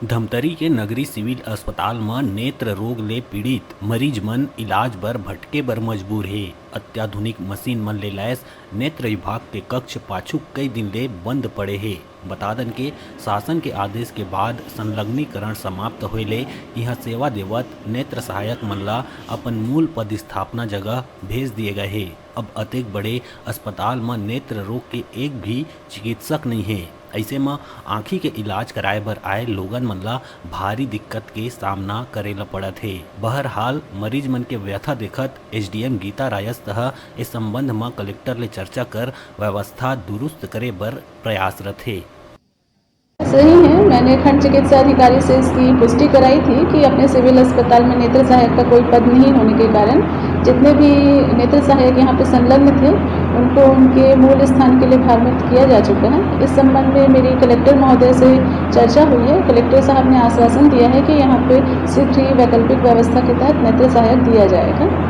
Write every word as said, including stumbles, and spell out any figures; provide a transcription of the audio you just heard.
धमतरी के नगरी सिविल अस्पताल म नेत्र रोग ले पीड़ित मरीज मन इलाज बर भटके बर मजबूर हे। अत्याधुनिक मशीन मन ले लैस नेत्र विभाग के कक्ष पाछू कई दिन ले बंद पड़े हे। बता दन के शासन के आदेश के बाद संलग्नीकरण समाप्त होए ले इहां सेवा देवत नेत्र सहायक मन ला अपन मूल पदस्थापना जगह भेज दिए गए हे। अब अतेक बड़े अस्पताल म नेत्र रोग के एक भी चिकित्सक नइ हे। अइसे म आंखी के इलाज कराए बर आए लोगन मन ला भारी दिक्कत के सामना करे ल पड़त हे। बहरहाल, मरीज मन के व्यथा देखत एसडीएम गीता रायस्त ह ए संबंध म कलेक्टर ले चर्चा कर व्यवस्था दुरुस्त करे बर प्रयासरत हे। सही है, मैंने खंड चिकित्सा अधिकारी से इसकी पुष्टि कराई थी कि अपने सिविल अस्पताल में नेत्र सहायक का कोई पद नहीं होने के कारण जितने भी नेत्र सहायक यहाँ पे संलग्न थे, उनको उनके मूल स्थान के लिए भारमुक्त किया जा चुका है। इस संबंध में मेरी कलेक्टर महोदय से चर्चा हुई है। कलेक्टर साहब ने आश्वासन दिया है कि यहाँ पे शीघ्र ही वैकल्पिक व्यवस्था के तहत नेत्र सहायक दिया जाएगा।